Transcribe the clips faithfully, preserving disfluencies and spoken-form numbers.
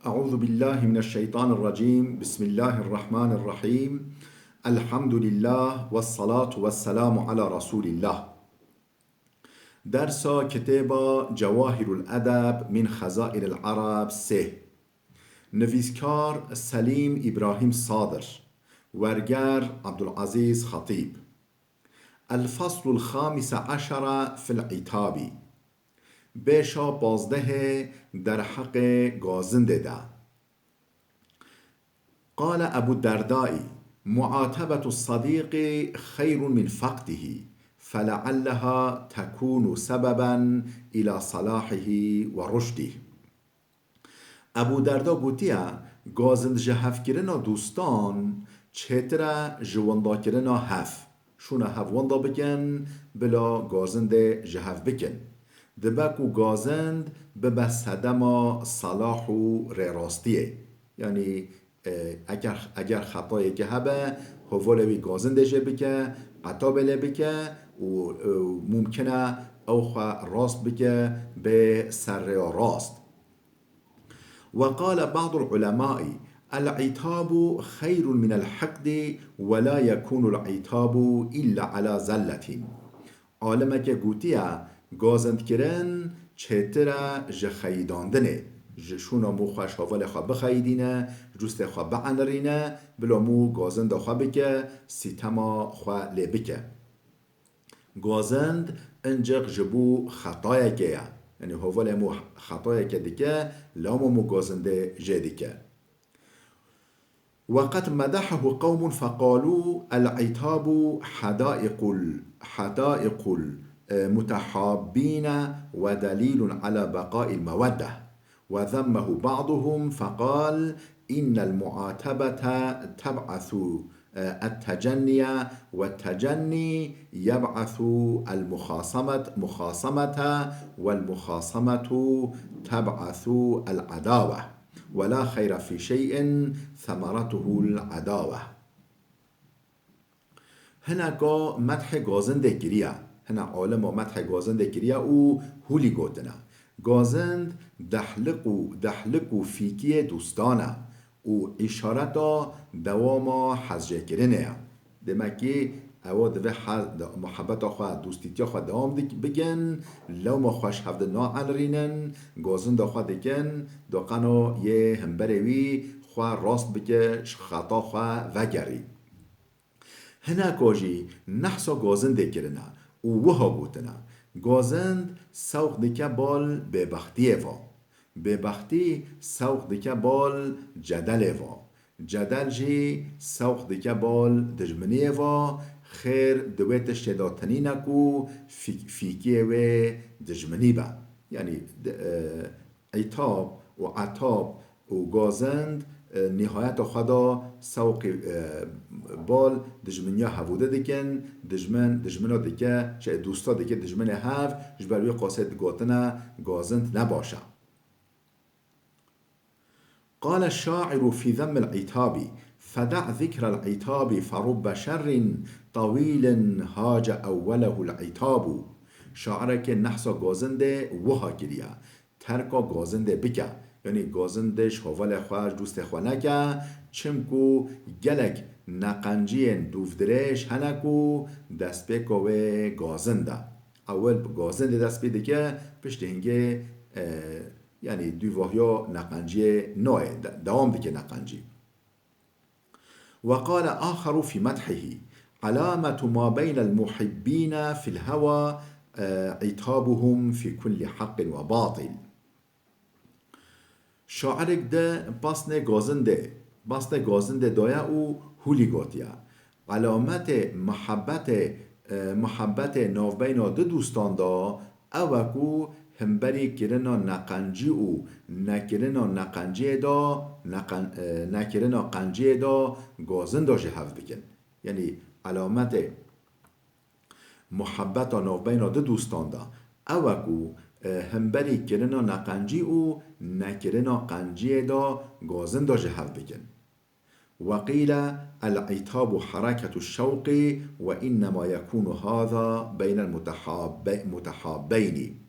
أعوذ بالله من الشيطان الرجيم. بسم الله الرحمن الرحيم. الحمد لله والصلاة والسلام على رسول الله. Dersa kitêba Cewahirul Edeb min Xezaînil Ereb sê. Nivîskar Selîm Îbrahîm Sadir. Werger Abdulazîz Xetîb. El-feslul xamise eşere fil îtabî. Bêşa pazdehê derheqê gazindê de. Qale Ebu Derdayî, "Muatebetu sadîqî xeyrun min feqdihi, felealleha tekûnu sebeben îla salahihi ve ruşdih." Ebû Derda gotiye, gazind ji hevkirina dostan çêtir e ji windakirina hev. Şûna hev winda bikin, bila gazindê ji hev bikin. Dibe ku gazind bibe sedema salah û rêrastiyê. Yanî, e, eger, eger xetayekê hebe, hevalê wî gazindê jê bike, etabê lê bike û, e, mumkin e ew xwe rast bike bê ser rêya rast. وقال بعض العلماء، العتاب خير من الحقد ولا يكون العتاب إلا على زلة. Alimeke gotiye, gazindkirin çêtir e ji xeyidandinê. Ji şûna mû xwe ji hevalê xwe bixeyidîne, ji dostê xwe bienirîne, bila mû gazinda xwe bike, sîtema xwe lê bike. Gazind inciq ji bo xetayekê ye. Yanî hevalê mû xetayeke dike, lewma mû gazindê jê dike. وقد مدحه قوم فقالوا، العتاب حدائق ال-، حدائق المتحابين ودليل على بقاء المودة. وذمه بعضهم فقال، إن المعاتبة تبعث، آه، التجني، والتجني يبعث المخاصمة، مخاصمة، والمخاصمة تبعث العداوة، ولا خير في شيء ثمرته العداوة. Hineka medhê gazindê kiriye, hina alima medhê gazindê kiriye û hûlî gotine. Gazind dehlik û, dehlik û fîkiyê dostan e û îşareta dewama hezjêkirinê ye. Demekî ewa divê he-, de-, muhebeta xwe, dostîtiya xwe dewam dik-, bikin, lewma xwe ji hev di naenirînin, gazinda xwe dikin, da qeno yê hemberê wî xwe rast bike, ji xeta xwe vegerî. Hineka jî nehsa gazindê kirine û wiha gotine, gazind sewq dike bal bêbextiyê va. Bêbextî sewq dike bal cedelê va. Cedel jî sewq dike bal dijminiyê va. Xêr di wê tiştê de tinîne ku fîk-, fîkiyê wê dijminî be. Yanî, di-, e, îtab û etab û gazind, e, nîhayeta xwe de sewqî, e, bal dijminiya hevûde dikin, dijmin, dijmina dike, şey, dosta dike, dijminê hev, ji ber wî qasê digotine, gazind ne baş e. قال الشاعر في ذم العتاب، فدع ذكر العتاب فرب شر طويل هاج أوله العتاب. Şaireke nehsa gazindê wiha kiriye. Terka gazindê bike. Yanî gazindê ji hevalê xwe, ji dostê xwe neke, çimku gelek neqenciyên dûvdirêj hene ku destpêka wê gazind e. Ewil bi gazindê dest pê dike, piştî hingê, e, yanî dûvahiya neqenciyê nayê, de-, dewam dike neqencî. وقال آخر في مدحه، علامة ما بين المحبين في الهوى، آه، عتابهم في كل حق وباطل. Şairek di pasnê gazindê, pasnê gazindê daye û hûlî gotiye, Elametê muhebbetê, e, muhebbetê navbeyna du dostan de ew e ku himberî kirina neqencî û nekirina neqenciyê de, neqen-, e, nekirina qenciyê de gazinda ji hev bikin. Yanî elametê muhebbeta navbeyna du dostan de ew e ku, e, himberî kirina neqencî û nekirina qenciyê de gazinda ji hev bikin. وقيل العتاب حركة الشوق وإنما يكون هذا بين المتحاب-، متحابين.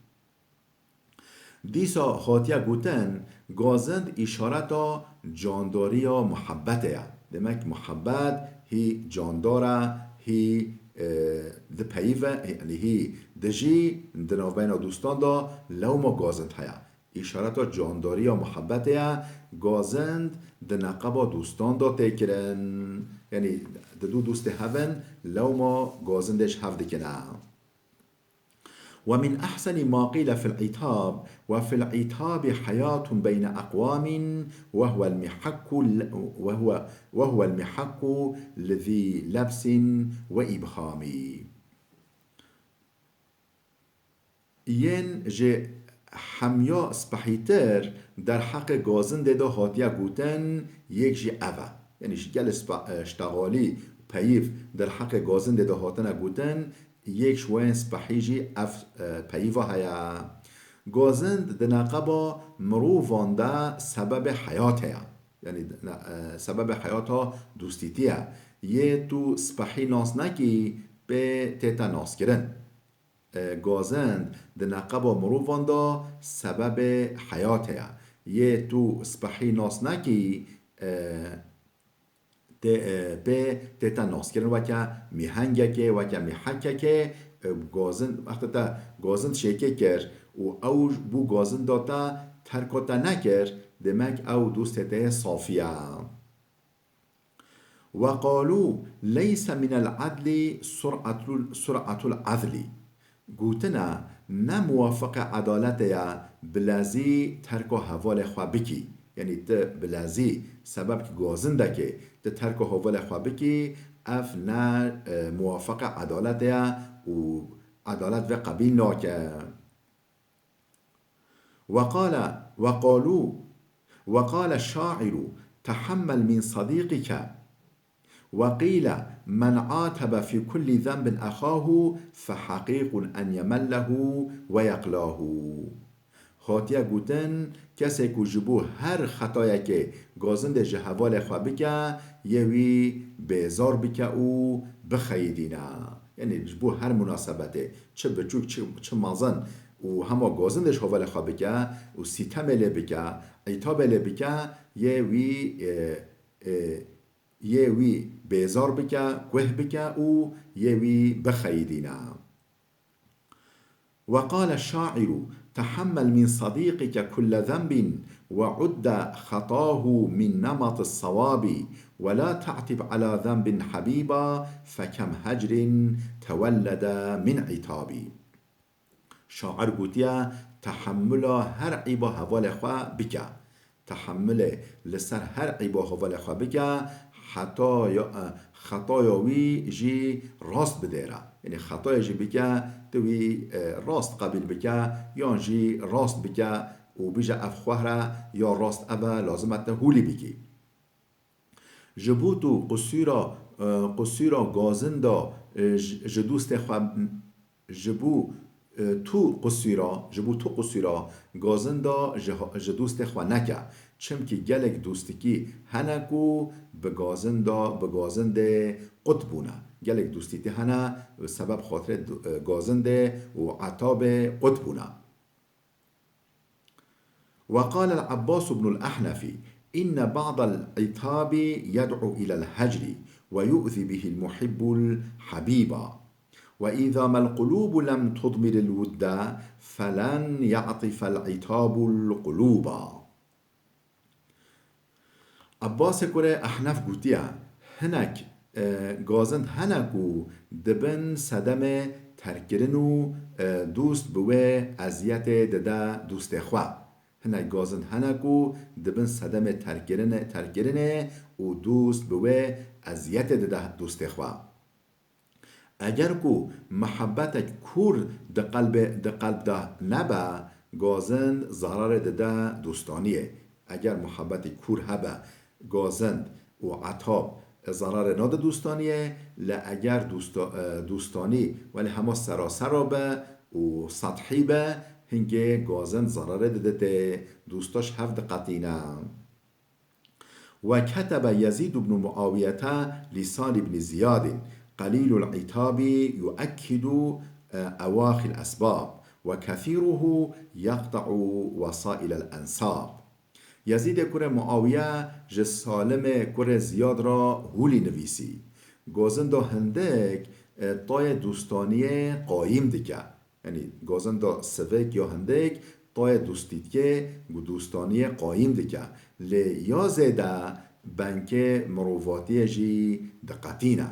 Dîsa hatiye gotin, Gazind îşareta candariya muhebbetê ye. Demek muhebbet hî candar e, hî, e, dipeyive, yanî hî dijî di navbeyna dostan de lewma gazind heye. Îşareta candariya muhebbetê ye, gazind di neqeba dostan de tê kirin. Yanî di du dostê hev in, lewma gazindê ji hev dikine. ومن أحسن ما قيل في العتاب، وفي العتاب حياة بين أقوام، وهو المحك ال-، وهو، وهو المحك لذي لبس وإبهام. Yên ji hemiya spehîtir derheqê gazindê de hatiye gotin, yek jî ev e. Yanî ji gelê spe-, e, ştexalî, peyîv derheqê gazindê de hatine gotin, yek ji wên spehî jî ev, e, peyîva heye. Gazind di neqeba mirovan de sebebê heyatê ye. Yanî, ne, e, sebebê heyata dostîtî ye. Yê tu spehî nas nekî, pê tête naskirin. E, gazind di neqeba mirovan de sebebê heyatê ye. Yê tu spehî nas nekî, e, tê, e, pê tête naskirin weke mîhengekê, weke mîhekekê, e, gazind, wexta te gazind şêkê kir û ew bû gazinda te terka te nekir, demek ew dostê te yê safî ye. وقالوا ليس من العدل سرعة، سرعة العذل. Gotine, ne muwafiqê edaletê ye bilezî terka hevalê xwe bikî. Yanî ti bilezî sebebkî gazindekê ti terka hevalê xwe bikî, ev ne, e, muwafiqê edaletê ye û edalet vê qebîl nake. وقال، وقالوا، وقال الشاعر: تحمل من صديقك. وقيل: من عاتب في كل ذنب أخاه فحقيق أن يمله ويقلاه. Hatiye gotin, kesê ku ji bo her xetayekê gazindê ji hevalê xwe bike, yê wî bêzar bike û bixeyidîne. Yanî ji bo her munasebetê, çi biçûk, çi, çi mezin û hema gazindê ji hevalê xwe bike û sîtemê lê bike, îtabê lê bike, yê wî, e, e, yê wî bêzar bike, guh bike û yê wî bixeyidîne. وقال الشاعر: تحمل من صديقك كل ذنب، وعد خطاه من نمط الصواب، ولا تعتب على ذنب حبيبا، فكم هجر تولد من عتاب. Şair gotiye, tehemmula her eyba hevalê xwe bike. Tehemmulê li ser her eyba hevalê xwe bike, heta ya, e, xetaya wî jî rast bidêre. Yanî xetayê jî bike, tu wî, e, rast qebîl bike, yan jî rast bike û bije ev xwehr e, ya rast ev e, lazim e tu hûlî bikî. Ji bo tu qisûra, e, qisûra gazinda, e, ji, ji dostê xwe, ji bo, e, tu qisûra, ji bo tu qisûra gazinda ji, ji dostê xwe neke. Çimkî gelek dostîtî hene ku bi gazinda, bi gazindê qut bûne. Gelek dostîtî hene, bi sebeb xatirê du-, e, gazindê û etabê qut bûne. وقال العباس بن الأحنف: إن بعض العتاب يدعو إلى الهجر ويؤذي به المحب الحبيب، وإذا ما القلوب لم تضمر الود فلن يعطف العتاب القلوب. Ebbasê kurê Ehnef gotiye, hinek, e, gazind hene ku dibin sedemê terkkirin û, e, dost bi wê eziyetê dide dostê xwe. Hinek gazind hene ku dibin sedemê terkkirinê, terkkirinê û dost bi wê eziyetê dide dostê xwe. Eger ku mihebetek kûr di qelbê, di qelb de nebe, gazind zerarê dide dostaniyê. Eger muhebetek kûr hebe, gazind û etab zerarê nade dostaniyê, lê eger dosta-, e, dostanî welê hema serasera be û sethî be, hingê gazind zerarê dide tê, dosta ji hev diqetîne. وكتب يزيد بن معاوية لسالم بن زياد: قليل العتاب يؤكد، آه، أواخي الأسباب، وكثيره يقطع وصائل الأنساب. Yezîdê kurê Muawiye ji Salimê kurê Ziyad re hûlî nivîsî. Gazinda hindik, e, tayê dostaniyê qayîm dike. Yanî gazinda sivik ya hindik tayê dostîtiyê û dostaniyê qayîm dike. Lê ya zêde benkê mirovatiyê jî diqetîne.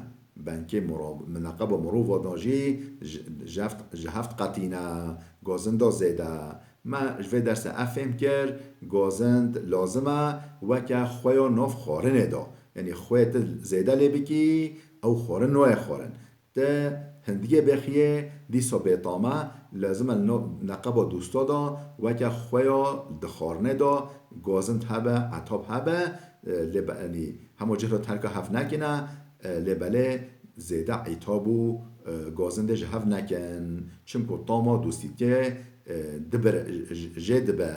Benkê miro-, neqeba mirovadan jî ji, ji heft, ji heft qetîne. Gazinda zêde. Me ji vê derse ev fêm kir, gazind lazim e weke xwe ya nav xwarinê de. Yanî xwê tu zêde lê bikî, ew xwarin nayê xwarin. Ti hindiyê bêxiyê, dîsa bêtam e, lazim e li no-, neqeba dosta de weke xwe ya di xwarinê de gazind hebe, etab hebe, e, lê be-, yanî hema cih re terka hev nekine, e, lê belê zêde îtab û, e, gazindê ji hev nekin. Çimku tama dostîtiyê, e, dibir-, j-, jê dibe.